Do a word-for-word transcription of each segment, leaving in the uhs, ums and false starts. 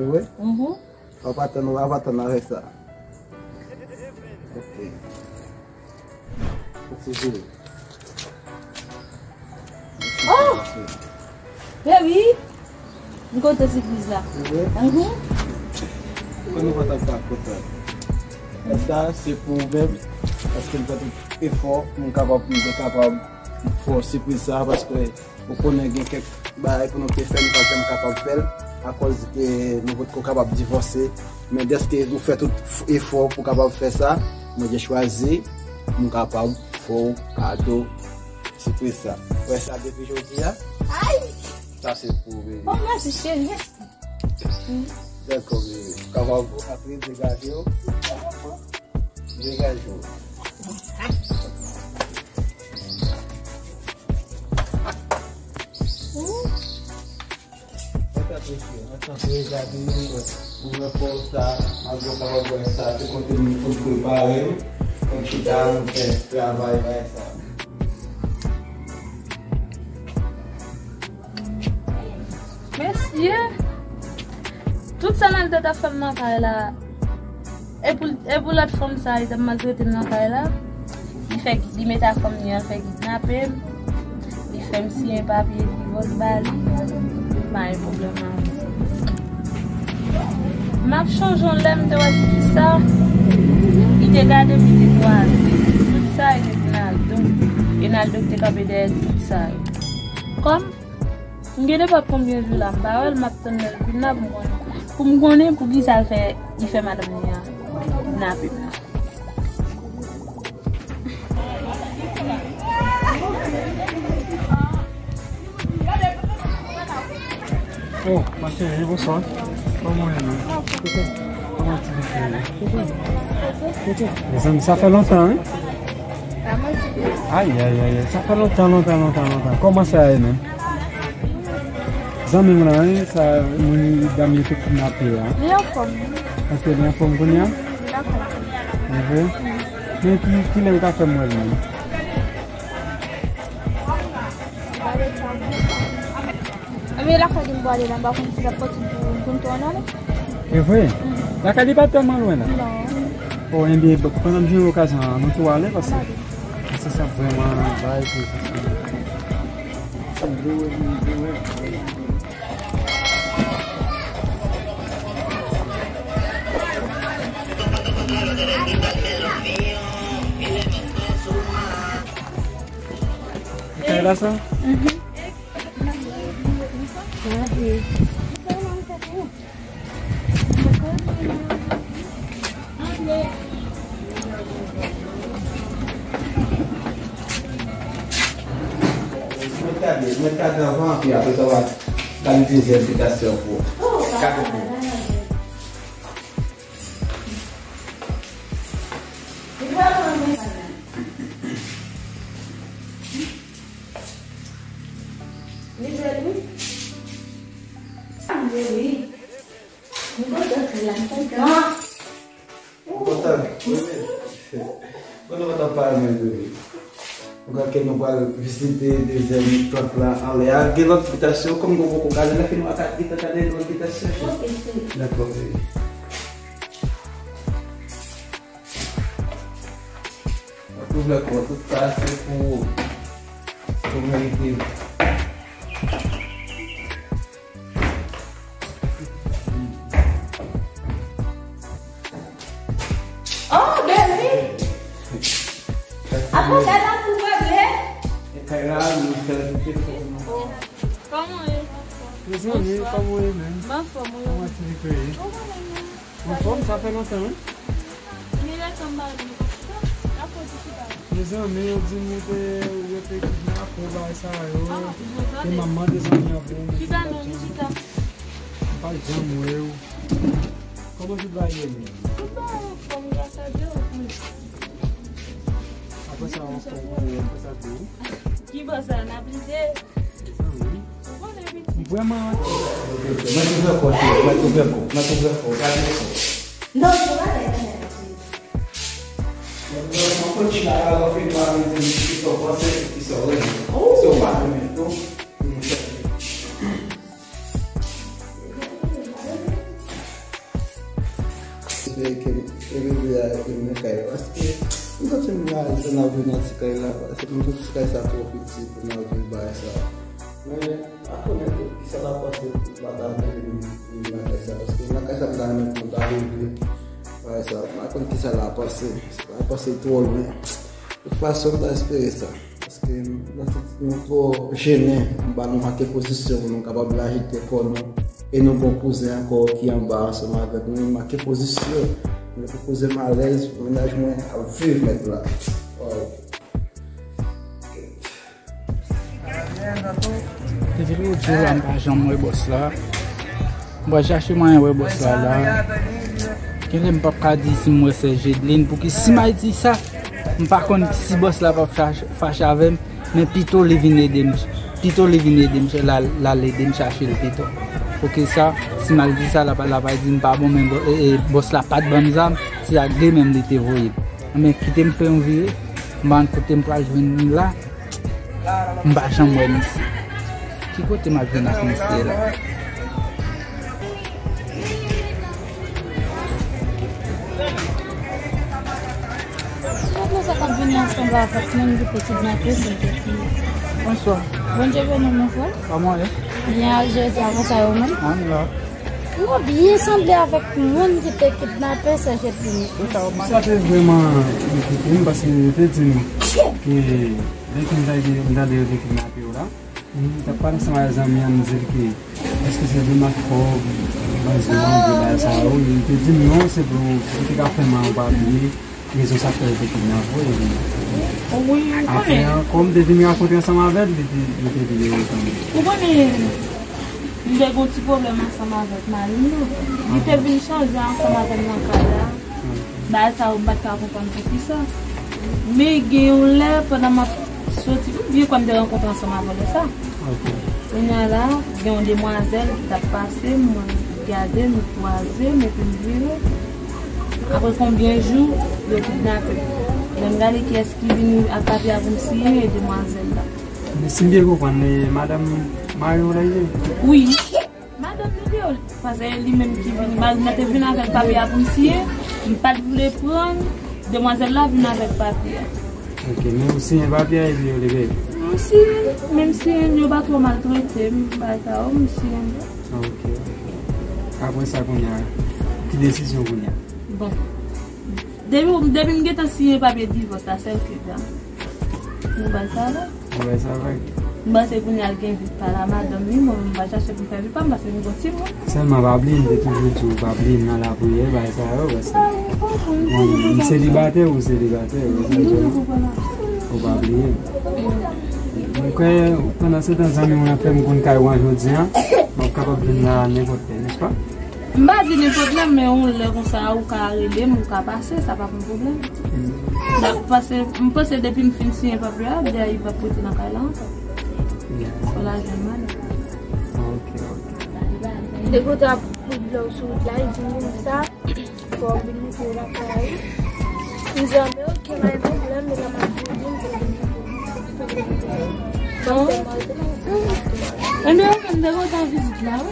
Wi. Mhm. W ap atann, w ap atann avèk sa. Ok. Ti jere. Oh! Baby, m kontan sipriz la. Mhm. Kon nou kontan sa, kontan. E sa, se pou ou menm, paske m fè tout efò pou m kapab, m te kapab fè w sipriz sa, paske ou konnen gen kèk bagay pou nou te fè, nou pa t janm kapab fè l, akòz ke nou potko kapab divòse. Men dèske nou fè tout efò pou kapab fè sa, mwen te chwazi pou m kapab fè w kado sipriz sa. Wè sa depi jodi a. Ay! Sa se pou ou, bebe. Oh, mèsi, cheri, mèsi. Dakò, bebe. Kapab apre degaje w. Degaje w. Mwen t ap eseye, mwen t ap regade, mwen wè kò sa, mwen kapab wè sa, se kote m pou m prepare m, pou m chita, m fè travay bay sa. Mesye, tout sa Naldo t ap fè m nan kay la. E pou, e pou lòt fanm sa, li t ap maltrete m nan kay la. Li fè, li mete a fanm li an fè kidnape m. Li fè m siyen papye divòs ba li. M pa gen pwoblèm avè l. M ap chonje yon lè m te wè Tikisa. Li te gade m, li te kwaze. Tout sa, e te Naldo. E Naldo ki te kanpe dèyè tout sa yo. Kòm M gen nenpòt konbyen jou la, m pa wè l, m ap tann lè l vin la pou m konnen. Pou m konnen poukisa l fè, li fè madanm li an kidnape m nan. Oh, ma chérie, bonsoir. Kòman w ye menm? Kòman ti fi ye? Mezanmi, sa fè lontan, wi. Ay, ay, ay, ay, sa fè lontan, lontan, lontan, lontan. Kòman sa ye menm? Zanmi m lan, wi, sa moun dam yo te kidnape a. Li anfòm. Èske li anfòm kounye a? Li anfòm. Li vre? Men ki, kilè m ka fè m wè l menm? Ebyen, lakay li m pwale la, m pa konn si l ap pòte pou, pou m tounen, non. E vre? Lakay li pa tèlman lwen la. Non. Oh, ebyen, bon, pandan m jwenn okazyon an, nou tou ale, paske se sa vrèman bay pou. Kay la sa? Mhm. Mwen gade, mwen gade anvan, epi apre sa, w a gade dezyèm bitasyon pou ou. Gade pou ou. Li bèl, wi. Li bèl, wi. M kontan, m kontan. Ou kontan? Wi, men. Bon, nou kontan pale, men, bebe. Nou ka ke nou pral vizite dezyèm tant la anlè a. Gen lòt bitasyon, kòm nou poko gade, lè fini, nou ka gentan gade lòt bitasyon. Ok, cheri. Dakò, bebe. Mwen tou vle kò, tout sa se pou, pou merite. Oh, bebe! Apa gad la pou meuble? E kay la, nou fè l tout efò. Kòman w ye? Mezanmi, kòman w ye menm? M anfòm, wi. Kòman ti fi ye? Ou konnen, non. Anfòm, sa fè lontan, wi. Mezanmi, yo di m ou te, yo te kidnape w, bagay sa yo. Te manman de zanmi an pou ou, men chita non, chita. M pa janm wè w. Kòman tout bagay ye menm? Tout bagay anfòm, gras a Dye, wi. Apre sa, anfòm, wi, apre sa, tou. Ki bò sa, n ap lide? Mezanmi. M vrèman. Mwen tou vle kò, cheri. Mwen tou vle kò. Mwen tou vle kò. Gade kò. Non, se pa lè, lè, lè. Mwen konn chita la, lè w fin pale, di m kisa w panse, kisa w renmen. Kisa w pa renmen tou. Espere ke e bebe a ap vin nan kay la. Paske m santi m la, jan n ap viv nan ti kay la, paske m santi ti kay sa twò piti pou n ap viv bagay sa. Men, m pa konnen tou kisa l ap panse pou m pa ta vin nan kay sa, paske nan kay sa m ta renmen pou m ta viv bagay sa. M pa konn kisa l ap panse. Sa l ap panse twò lwen. Tout fason, m ta espere sa. Paske nou santi nou twò jennen anba nou manke pozisyon pou nou kapab ajite kò nou. E nou gon kouzen ankò ki anba ansanm avèk nou, li manke pozisyon. Nou pou kouzen m alèz, mennaj mwen ap viv mèt la. Waw. Depi lòt jou la, m pa janm wè bòs la. M pral chache mwayen wè bòs la la. Genlè m p ap ka di si m wè sè Jedlin, pouki si m al di sa, m pa konn si bòs la p ap fach- fache avè m, men pito li vin ede m, pito li vin ede m, l al, l al ede m chache l pito. Pouki sa, si m al di sa, l ap, l ap di m pa bon, men bò- e, e, bòs la pa t ban m zam, se ak de men m li te voye m. Men kite m fè yon vire, m pa konn kote m pral jwenn li la. M pa janm wè misye. Ki kote m ap jwenn ak misye la? Tout moun sa k ap vini ansanm avèk moun ki te kidnape, se te fi. Bonswa. Bondye beni w, mon frè. Kòman w ye? Byen, Jezi, avan sa yo menm. Ann la. Ou byen sanble avèk moun ki te kidnape Sè Jedlin. Sa te vrèman enkyete m, paske yo te di m ke lè ke m ta- m tande yo te kidnape yo la, m t ap pale ansanm avèk zanmi an, m di l ke èske se demak kòb, bandi, bandi, bagay sa yo. Li te di m non, se pou li te ka fè mal, ou pa bliye. Rezon sa k fè yo te kidnape w, epi wi, ou apre konnen. An, kòm m te vin rankontre ansanm avè l, li te, li te di yo otan. Ou konnen, m te gen yon ti pwoblèm ansanm avèk mari m nan. Li te vin chanje ansanm avè m nan kay la. Bagay sa yo, m pa t ka konprann poukisa. Men gen yon lè, pandan m ap soti, m byen kwè m te rankontre ansanm avè l lè sa. Ok. Kounye a la, gen yon demwazèl ki t ap pase, mwen gade, m kwaze m, epi m vire. Apre konbyen jou, yo kidnape. Lè m gade kiyès ki vini ak papye a pou m siyen, e demwazèl la. Men si m byen konprann, e madanm mari w la ye? Wi. Madanm li te yo, paske li menm ki vini. Mari m nan te vin avèk papye a pou m siyen, m pa t vle pran, demwazèl la vin avèk papye a. Ok, men ou siyen papye a epi yo libere? M siyen, men m siyen, yo pa twò maltrete m, bagay sa yo, m siyen. Ok. Apre sa kounye a, ki desizyon kounye a? Bon. Depi, depi m gentan siyen papye divòs la, sèl ke dam. Nou bay sa la. Nou bay sa vag. M panse kounye a l gen vi pa l a madanm li, mwen menm m pa chache pou m fè vi pa m, paske m gon timoun. Sèlman pa bliye, m te toujou di w pa bliye m nan lapriyè, bagay sa yo, paske m selibatè, ou selibatè, ou pa bliye m. Mwen kwè, pandan se tan zanmi mwen ap fè m konn kay ou an jodi a, m ap kapab vin la nenpòt lè, nèspa? M pa di nenpòt lè, men yon lè konsa, ou ka rele m, ou ka pase, sa pa p yon pwoblèm. Paske m panse depi m fin siyen papye a, Djayi p ap rete nan kay la ankò. Fò l al jwenn madanm. Ok, ok. Depi w ta pran dlo sou wout la, li di m konsa, fò w vin mete w lakay ou. M di, a, men ok, pa gen pwoblèm, men la m ap vini, m vin mete w. Bon. Ebyen, ok, m te kontan vizit la, wi.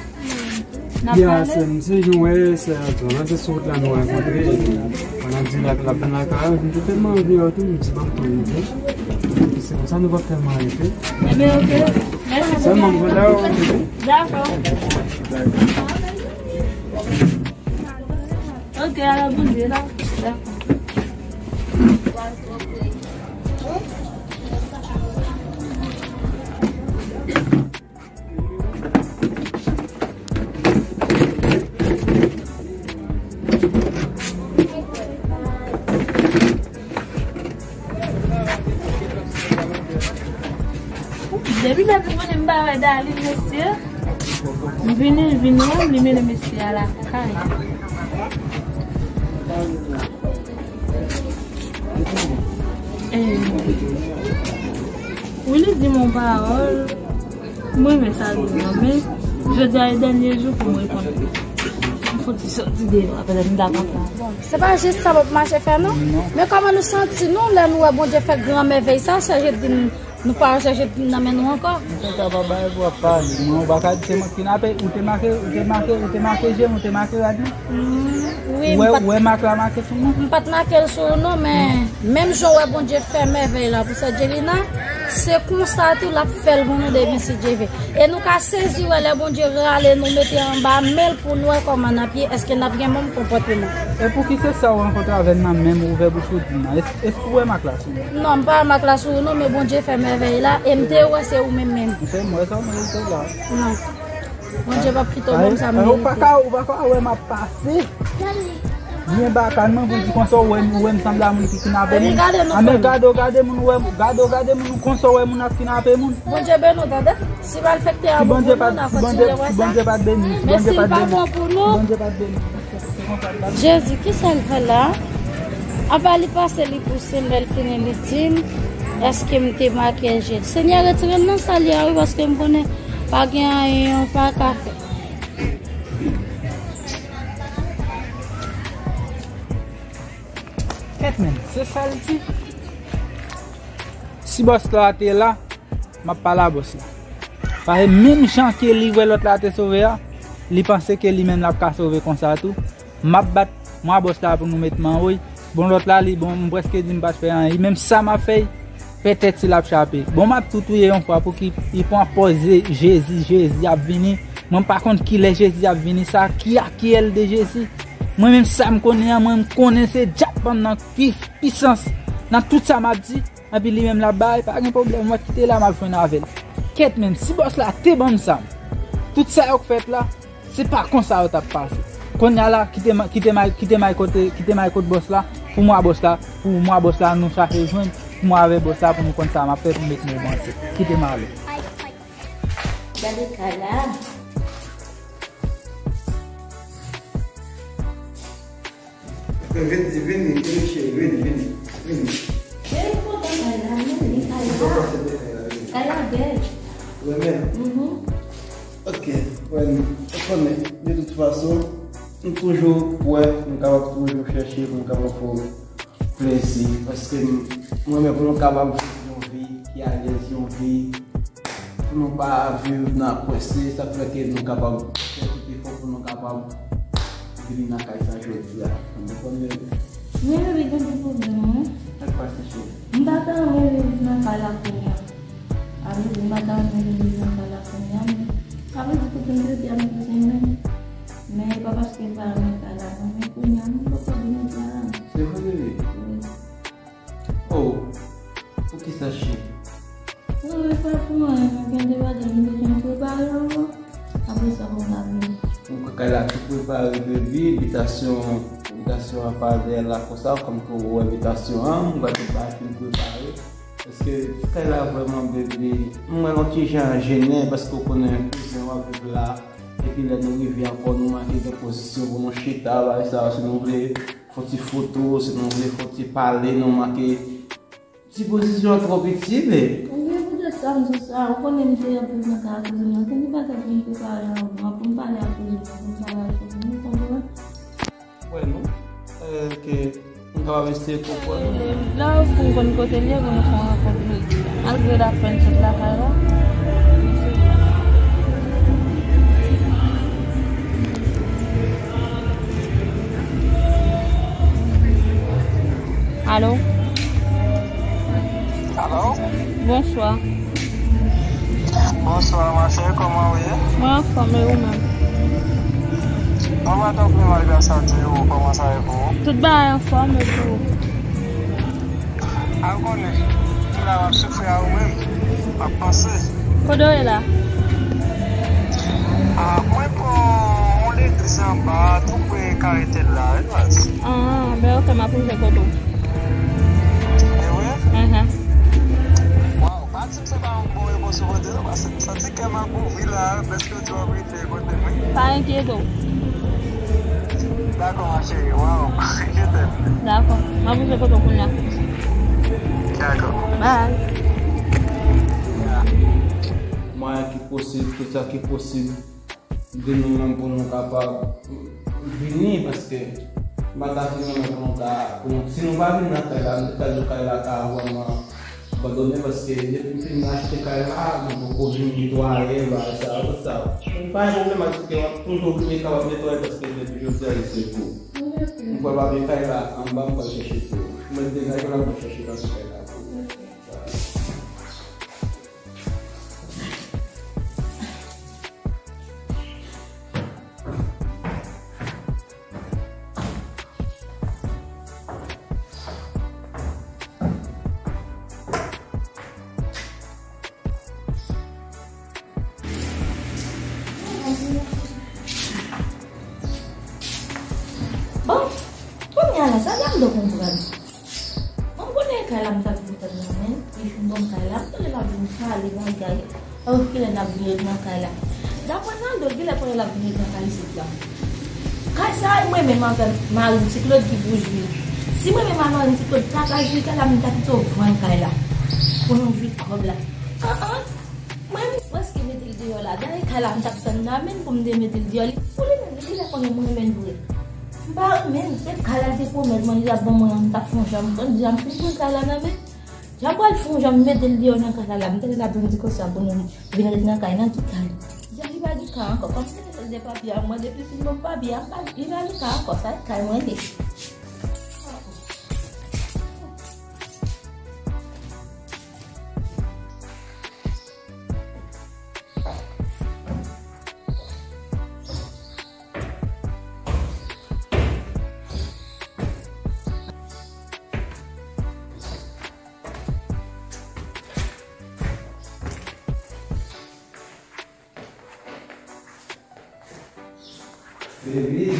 Ya, sè m, se jan w wè, sè a di w la, se sou wout la nou rankontre, epi pandan m di l ap vin lakay, m te tèlman anvi wè w tou, m di ban m tou rive. Epi se konsa nou p ap tèlman rete. Ebyen, ok. Mèsi. Sèlman m kontan wè w. Dakò. Ok, ala Bondye la. Dakò. Depi m ap vin konnen m pa wè Darline, mesye. M vini, l vin wè m, li mennen mesye a lakay. Eh. Wi, li di m yon pawòl. Mwen renmen sa li di an, men jodi a e dènye jou pou m reponn li. M Pou ti soti deyò, apre m ta kontan. Bon, se pa jis sa w ap mache fè, non? Non. Men kòman nou santi nou lè nou wè Bondye fè gran mèvèy sa, chèche di n, nou pa chèche di n nan men nou ankò? Mwen fè sa pa bay pou ap pale. Mwen, ou pa ka di se mwen ki kidnape, ou te make, ou te make, ou te make je m, ou te make rad mwen. Mm, wi, ou wè, m pa t, ou wè mak la make sou mwen? M pa t make l sou ou, non, men menm jan w wè Bondye fè mèvèy la pou Sè Djelina, se konsa tou l ap fè l pou nou demen si Dye vle. E nou ka sezi wè lè Bondye rale nou mete anba men l pou n wè kòman n ap ye, èske n ap gen menm konpòteman. E pouki se sa ou rankontre avè l nan menm ouvè bouch ou di m nan? Èske, èske ou wè mak la sou mwen? Non, m pa wè mak la sou ou non, men Bondye fè mèvèy la, e m te wè se ou menm menm. Se m wè sa w merite la. Non. Bondye p ap kite w ban m sa m merite. Ou pa ka, ou pa ka wè m ap pase. Byen bakan mwen pou di konsa ou wè m, ou wè m sanble a moun ki kidnape moun. Epi gade nou. A, men gade w gade moun, ou wè, gade w gade moun, ou konsa ou wè moun ap kidnape moun. Bondye beni w, tande. Si malfektè a bon pou nou, n a kontinye wè sa. Si Bondye pa t beni, si Bondye pa t beni, si Bondye pa t beni, si Bondye pa t beni. Men si l pa bon pou nou. Jezi, kisa l fè la? Apa li pase, li pouse m, lè l fini, li di m, èske m te make je l? Senyè, retire m nan sal ya wi, paske m konnen pa gen anyen ou pa ka fè. Kèt menm, se sa l di. Si bòs la te la, m ap pale a bòs la. Paske menm jan ke li wè lòt la te sove a, li panse ke li menm l ap ka sove konsa tou. M ap bat mwa bòs la pou nou met m anwo. Bon, lòt la, li, bon, m prèske di m pa t fè anyen. Menm sa m ap fè, petèt si l ap chape. Bon, m ap tou touye yon fwa pou ki li pran pòz Jezi, Jezi ap vini. Mwen pa konn kilè Jezi ap vini, sa ki a ki èl de Jezi. Mwen menm sa m konnen an, mwen m konnen se dyab ban m nan pi pisans nan tout sa m ap di. Epi li menm l ap bay, pa gen pwoblèm, mwen kite la, m ap jwenn avè l. Kèt menm, si bòs la te ban m sa, tout sa yo k fèt la, se pa konsa yo t ap pase. Kounye a la, kite m, kite m, kite m al kote, kite m al kot bòs la, pou mwa bòs la, pou mwa bòs la, nou chache jwenn, pou mwen avè bòs la, pou nou konn sa m ap fè, pou m met nou panse. Kite m ale. Gade kay la. Vini, vini, vini, cheri, vini, vini, vini. Cheri, m kontan kay la, non, vini kay la. Ou kontan se bèl kay la, vini. Kay la bèl. Ou renmen? Mhm. Ok, wè, ou konnen, de tout fason, m toujou prè, m kapab toujou chèche pou m kapab fè w plezi, paske m, m renmen pou nou kapab viv yon vi ki alèz, yon vi pou nou pa viv nan prese, sa k fè ke nou kapab fè tout efò pou nou kapab vini nan kay sa jodi a. Ou konprann, bebe? Men, bebe, gen de pwoblèm, wi. Sa k pase, cheri? M pa ta renmen viv nan kay la kounye a. A vle di, m pa ta renmen viv nan kay la kounye a, men sa vle di kote m rete a, m bezwen menm. Men e pa paske m pa renmen kay la, non, men kounye a, m poko vin nan kay la. Se vre, bebe? Wi. Oh, poukisa, cheri? Wi, wi, pa pou anyen, non, gen de bagay m bezwen prepare avan. Apre sa, m ka vini. Donk, kay la tou prepare, baby. Bitasyon, bitasyon an pa dèyè la konsa, kòm ke ou wè bitasyon an, m wè tout bagay fin prepare. Paske ti kay la vrèman, baby, m wè l yon ti jan jennen, paske ou konnen kouzen w ap viv la. Epi lè nou rive ankò, nou manke gen pozisyon pou nou chita, bagay sa yo, si nou vle fè yon ti foto, si nou vle fè yon ti pale, nou manke Ti pozisyon an twò piti, babe. Ebyen, poutèt sa, m di sa. Ou konnen m te ap viv nan kay a kouzen mwen. Gen de bagay pou m prepare avan, pou m pale ak kouzen mwen, pou m pale ak kouzen mwen, ou konprann? Wè, non. Eh, ok. M kapab eseye konprann. Lè pou m konn kote l ye, pou nou fè yon rankont jodi a. Malgre l ap fè n sot lakay la. Alo? Alo? Bonswa. Bonswa, ma chère, kòman ou ye? Mwen anfòm, e ou menm? Mwen pa twò pi mal, gras a Dye, ou, kòman sa ye pou ou? Tout bagay anfòm, e pou ou? A, ou konnen, m la, m ap soufri a ou menm, m ap panse. Kote w ye la? A, mwen pran yon legliz anba, tou pre kare tèt la, wi, baz. Ah, ben ok, m ap rive kote w. E wi? Ahan. Waw, pa di m se pa yon bon repons ou pote non, paske m santi kè m ap ouvri la, prèske di w ap rive kote m, wi. Pa enkyete w. Dakò, ma chérie, waw, je t'aime. Dakò, m ap rive kote w kounye a. Dakò. Bye. Mwayen ki posib, tout sa ki posib, de nou menm pou nou kapab vini, paske m pa ta vin nan pou nou ta, pou nou, si nou pa vin nan kay la, m te ka di w kay la ka vrèman abandone, paske depi m fin achte kay la, nou poko vin netwaye, bagay sa yo, tout sa yo. Men pa gen pwoblèm, paske w ap toujou vin, kapab netwaye, paske depi jodi a, li se pou. M pral lave kay la anba, m pral chèche pou ou. Mwen degaje la, mwen chèche lave kay la pou ou. Bon, kounye a la, sa Dando konprann. Mwen konnen kay la m t ap vin tann nan men, li fin ban m kay la, m tande l ap vin pale bagay. Oh, kilè n ap vin ret nan kay la? Daprè Nando, kilè konnen l ap vin ret nan kay isit la? Kay sa a, mwen menm avè mari m, se Claude ki pou jwi l. Si mwen menm avè mari m, se Claude pa ka jwi kay la, m ta pito vann kay la pou nou jwi kòb la. An, an. Mwen, m prèske mete l deyò la. Dayè, kay la, m t ap tann nan men pou m te mete l deyò. Li, pou li menm, li genlè konnen m renmen l vre. M pa renmen l, se kay la, l te pwomèt mwen, li t ap ban mwen an, m t ap fè yon jan, m konn di a, m fin pran kay la nan men. Jan m pral fè yon jan, m mete l deyò nan kay la, la, m tande l ap vin di konsa pou nou vin ret nan kay, nan ki kay? Jan li pa gen kay ankò, kòmsi se de papye a, mwen, depi l fin ban m papye a, m pa, li pa gen kay ankò, sa e kay mwen ye. Baby.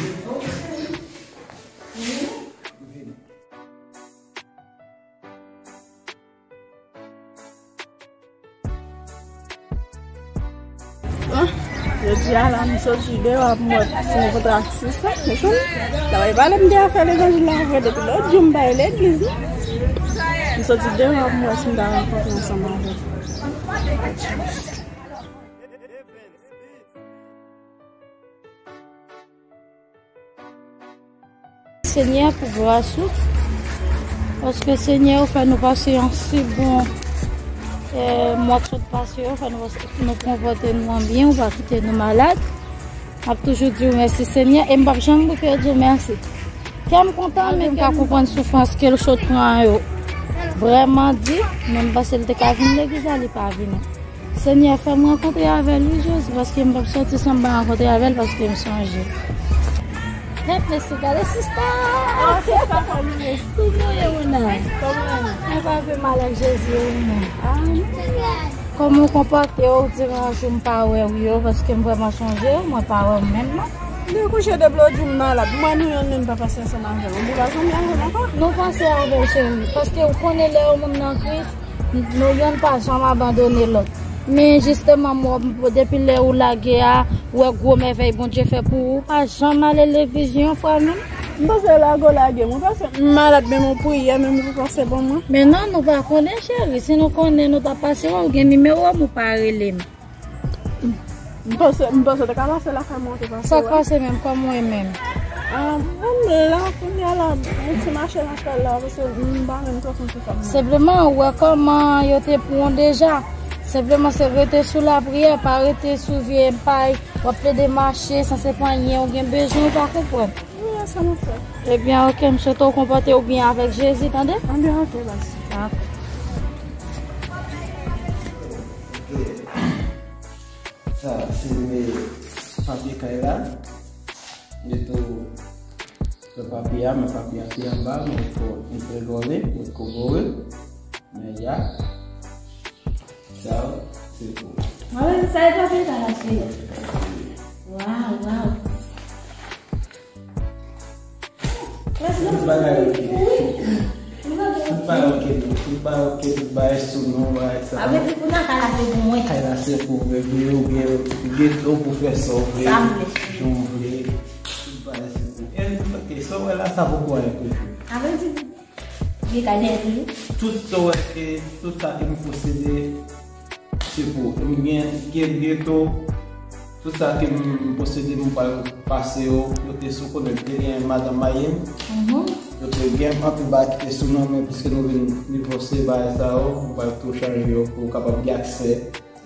Ah, jodi a la, m soti deyò, m wè si m kontre ak sista, m konn travay pale m te a fè levanjil la vre depi lòt jou m bay legliz, non. M soti deyò, m wè si m ta rankontre ansanm avè l. Senyè, pou gras ou, paske, Senyè, ou fè nou pase yon si bon, eh, mwa k sot pase yo, fè nou, nou konpòte nou an byen, ou pa kite nou malad. M ap toujou di w mèsi, Senyè, e m p ap janm bouke di w mèsi. Kè m kontan, men m ka konprann soufrans ke l sot pran yo vrèman di, men m panse l te ka vin legliz la, li pa vini. Senyè, fè m rankontre avè l, wi, Jezi, paske m p ap sòti san m pa rankontre avè l, paske m sonje. Hey, mèsi, gade sista! Ah, sista, kòman w ye? Kòman w ye, moun nan? Kòman w ye? Mwen pa vle mal ak Jezi, wi, non. Ah, non. Kòman w konpòte w diran jou m pa wè w yo, paske m vrèman sonje w, mwen pa wè w menm, non. Li kouche depi lòt jou m malad. Mwen, nou yonn menm pa pase ansanm avè l. Ou pa zanmi avè l ankò? Nou pase avè l, cheri, paske w konnen lè yon moun nan Kris, nou yonn pa janm abandone lòt. Men jisteman, m wè, depi lè ou lage a, ou wè gwo mèvèy Bondye fè pou ou, ou pa janm ale legliz yon fwa menm. M panse lage w lage m, ou panse m malad menm yon priyè menm ou panse ban mwen. Men non, nou pa konnen, cheri. Si nou konnen, nou t ap pase wè w, ou gen nimewo m, ou pa rele m. M panse, m panse w te ka pase lakay mwen, ou te pase wè m. Sa k pase menm, kòman w ye menm? Ah, m la, kounye a la, yon ti mache m ap fè la, paske m pa menm twò santi kò m. Senpleman, ou wè kòman yo te pran w deja. Senpleman, se rete sou lapriyè, pa rete sou vye pay. W ap plede mache san se pa anyen, ou gen bezwen, ou pa konprann. Wi, e sa m ap fè. Ebyen, oke, m swete w konpòte w byen avèk Jezi, tande? Anben, oke, baz. Dakò. Sa, se men papye kay la. Li tou, se papye a, men papye a pi anba, mwen ko entregore, mwen ko gore. Men ya. Sa, se pou. Mwen, sa e papye sa la, cheri. Waw, waw. Tout bagay oke. Tout bagay oke, tout bagay oke, tout bagay sou non, bagay sa. Sa vle di pou nan kay la se pou mwen. Kay la se pou mwen, oubyen, oubyen, gen dlo pou fè sa w vle, jan w vle. Tout bagay se pou mwen. E, oke, sa w wè la, sa poko ale pou jwe. Sa vle di, gen kay dèyè toujou. Tout sa w wè, e, tout sa ke m posede, se pou ou. M gen, gen, gen tou, tout sa ke m posede, m pral pase yo, yo Te sou konnen te gen madanm marye m. Mhm. Yo te gen anpil bagay ki te sou non, men piske nou vin divòse, bagay sa yo, nou pral tou chanje yo pou w kapab gen aksè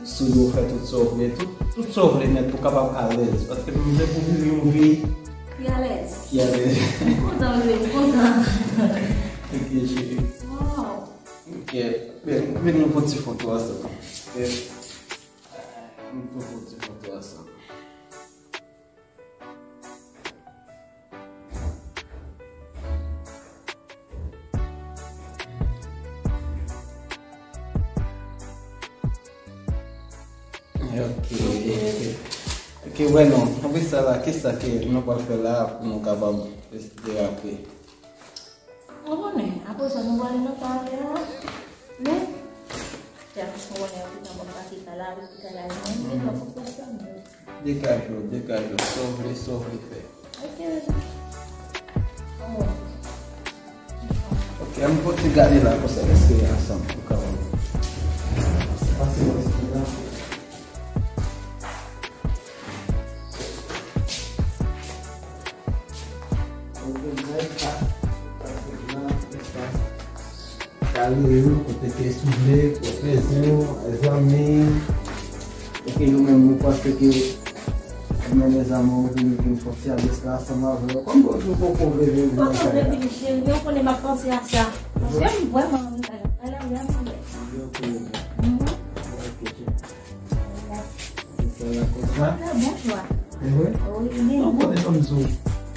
sou yo, fè tout sa w vle, tout, tout sa w vle nèt pou w kapab alèz. Paske nou vle pou viv yon vi ki alèz. Ki alèz. M kontan, bebe, m kontan. Ok, cheri. Wow. Ok, vin, vin nou pran ti foto ansanm. Ok. Nou pran ti foto ansanm. Ok. Ok, wè non. Apre sa la, kisa ke nou pral fè la pou nou kapab derape? Ou konnen, apre sa, nou prale nan kare a. Men, se a paske ou konnen, ou te nan bon pati kala, ou te kala, men, men, fòk ou fè sa, men. Degaj ou, degaj ou, sa w vle, sa w vle fè. Ok, bebe. Anmwey. Ok, ann fè ti gade la konsa, èske ansanm, pou kapab. Pase yon ti la. Kare yo, kote ke si w vle, pwofesè w, zanmi, e ke yo menm yo panse ke, men lèzanmi, ou vin, vin fè ti alyans la ansanm avè yo. Kòm ou poko vle vin nan kay la. Poko vle vin, cheri, men ou konnen m ap panse a sa. Paske m vrèman anvi al la, vrèman. Yo konnen. Mhm. Ok, cheri. Se sa la konsa. Trè bon chwa. E vre? Wi, li bon. Non, konnen fanm sou.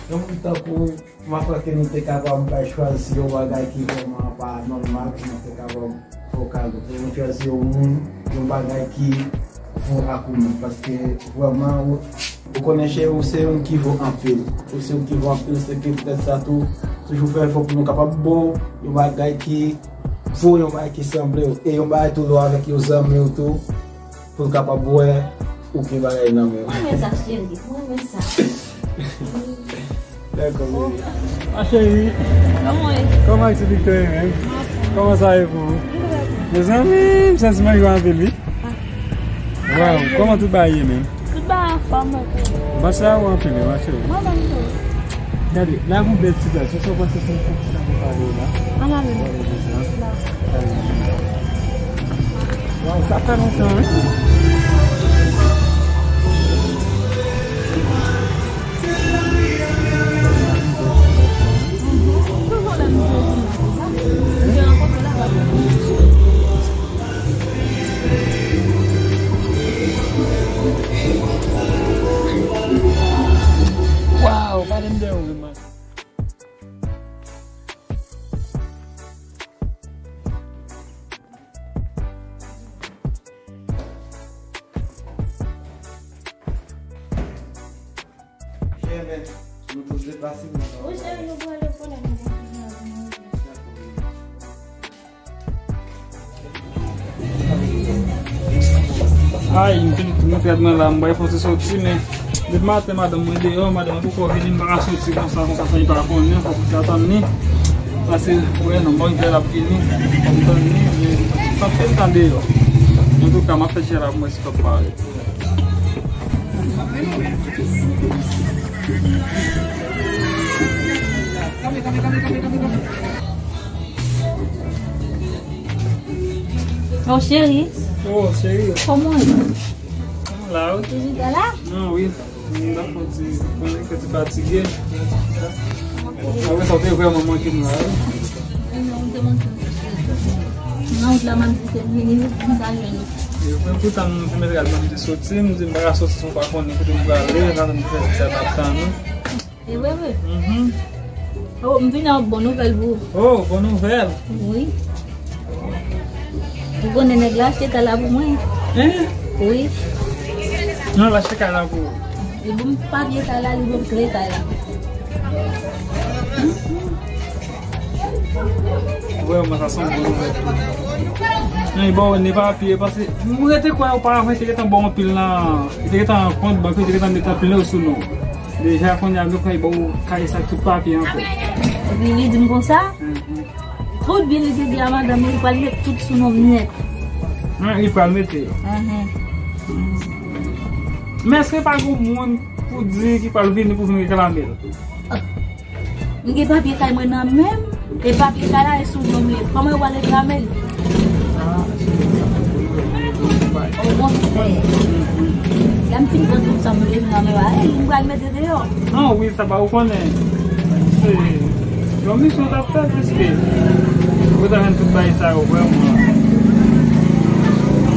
Yon moun tankou ou, m ap kwè ke nou te kapab bay chwazi yon bagay ki vrèman pa nòmal, pou nou te kapab fè w kado. Pou nou chwazi yon moun, yon bagay ki vo ak ou menm. Paske vrèman, ou, ou konnen cheri, ou se youn ki vo anpil. Ou se youn ki vo anpil, se ke poutèt sa tou, toujou fè efò pou nou kapab ba w yon bagay ki vo, yon bagay ki sanble w. E yon bagay tou lè w avèk yon zanmi w tou, pou l kapab wè ou gen bagay nan men w. Mwen renmen sa, cheri. Mwen renmen sa. Dakò, bebe. Ma chérie. Kòman w ye? Kòman ak ti Victor ye menm? Kòman sa ye pou ou? Mezanmi, m santi m anvi anpil, wi. Waw, kòman tout bagay ye menm? Tout bagay anfòm, ok. Bon, sa ou anpil, ma chérie. Mwen menm tou. Gade, la pou bèl ti bèl. Se sa w panse se yon ti sa pou pale la. An ale. Waw, sa fè lontan, wi. Waw, pale m de ou, man. Jèmè, nou tout deplase, nou. Wi, cheri, nou prale konnen nou kontinye avè nou. Ay, m te di tout mwen fèt mwen la, m bay fòs soti, men depi maten madanm mwen deyò, madanm mwen poko vini, m pa ka soti konsa, konsa, san li pa konnen, fòk m te atann li. Pase, wè, non, bon, lè l ap vini, fòk m tann li, men sa fè m tan deyò. Antouka, m ap fè chè la pou mwen si pap parèt. Oh, cheri. Oh, cheri. Kòman w ye? Kòman la, wi? Ou chita la? Non, wi. M ta fè ti, konnen ke ti fatige. Apre sa, w te vrèman manke m la, wi. Non, ou te manke m. Nan wout la, m ap di ke m vini, m salye nou. E, men poutan, m te mete al, m te soti, m di m pa ka soti san w pa konnen kote m prale, sa m te fè sa t ap tann ou. E vre, vre? Mhm. Oh, m vin ak bon nouvèl pou ou. Oh, bon nouvèl? Wi. Ou konnen nèg la achte kay la pou mwen. Hein? Wi. Non, l achte kay la pou ou. Li ban m papye kay la, li ban m kle kay la. Vrèman, sa se yon bon nouvèl tou. Men bon, li pa pye, paske mwen rete kwè oparavan, li te gentan bon anpil nan, li te gentan kont bank, li te gentan met anpil nan sou non. Deja, kounye a, nou fè ba w kay sa tout papye ankò. Epi li di m konsa, tout byen li te di a madanm li, li pral met tout sou non m nèt. An, li pral mete. Enhen. Men èske pa gen moun Pou di ki pral vini pou vin reklame l. M gen papye kay mwen nan men m, e papye kay la e sou non m li ye. Kòman yo pral reklame l? Okontrè, lè m fin pran tout sa m bezwen nan men m, e, m pral mete deyò. Non, wi, sa pa ou konnen. Se yon misyon w t ap fè, piske ou ta jwenn tout bagay sa yo, vrèman.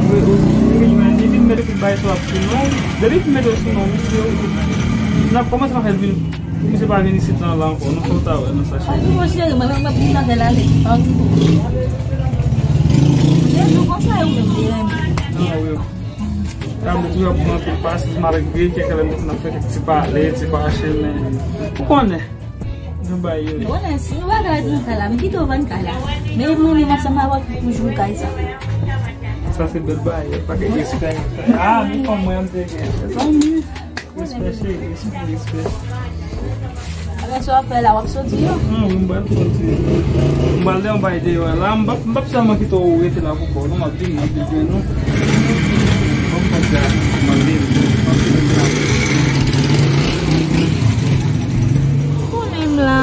Wi, wi, wi, men li vin mete tout bagay sa yo sou non. Depi l fin mete yo sou non misye, n ap kòmanse pa fè l vin. Misye pa vin isit lan la ankò, non, sa w ta wè nan sa cheri. Anpil, mon cheri, mwen menm, mwen vin nan bèl ale. Anpil. Jezi, konsa yo menm, te renmen. Ah, wi. Kab li toujou ap pran anpil pasyans, malgre kèk lè n ap fè kèk ti pale, ti fache, men ou konnen. Jan bagay yo ye. Bon, si nou pa ka di nan kay la, m kite w vann kay la. Men mwen menm ansanm avè w pou jwe kay sa. Sa se bèl bagay, pa gen respè. Ah, men fanm mwen an te gen. Zanmi. Respè, cheri, respè, respè. Alò, sa w ap fè la, w ap soti yo? Ah, wi, m pral soti. M pral de yon bagay deyò la. M p ap, m p ap sèlman kite w rete la pou kò w, non, m ap vini, m ap vini jwenn ou. Ban m pran sa, m ap vini, m ap vini. Konnen m la.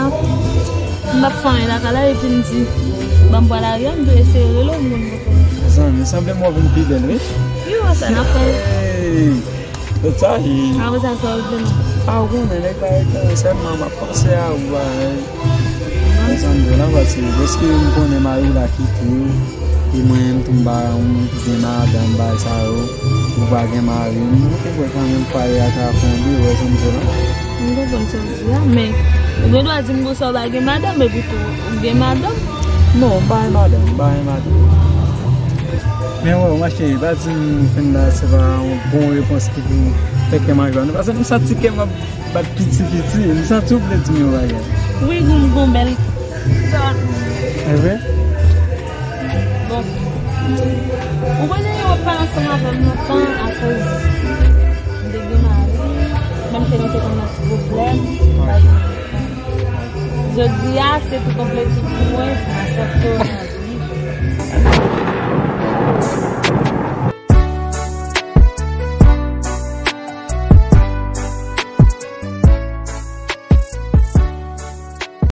M ap fè anyen lakay la, epi m di, ban m pral Ariel, m tou eseye rele w, m konn kote w. Zanmi, sanble m wè w vin pi bèl, wi. Yo, sa n ap fè. Hey! Tout sa, e. Apre sa, sa w vle m? A, ou konnen, nèg la, e, sèlman m ap panse a ou, a, e. Mwen sanble w la, paske dèske m konnen mari w la kite w, e mwen menm tou m pa yon moun ki gen madanm, bagay sa yo, ou pa gen mari, m te kwè kanmenm fwaye a ka fon de, ou wè sa m di w la. M konprann sa w di a, men ou gen dwa di m konsa w pa gen madanm, epi tou ou gen madanm. Non, m pa gen madanm, m pa gen madanm. Men wè, ma cheri, pa di m fin la, se pa yon bon repons ki pou fè kè m anjwa, non, paske m santi kè m ap bat piti piti, m santi w vle di m yon bagay. Wi, gon, gon bèl. E vre? Bon. Ou konnen yo pa ansanm avè m lontan akoz m te gen mari, menm ke nou te konn nan ti pwoblèm. Jodi a, se tout yon plezi pou mwen, m aksepte w nan vi.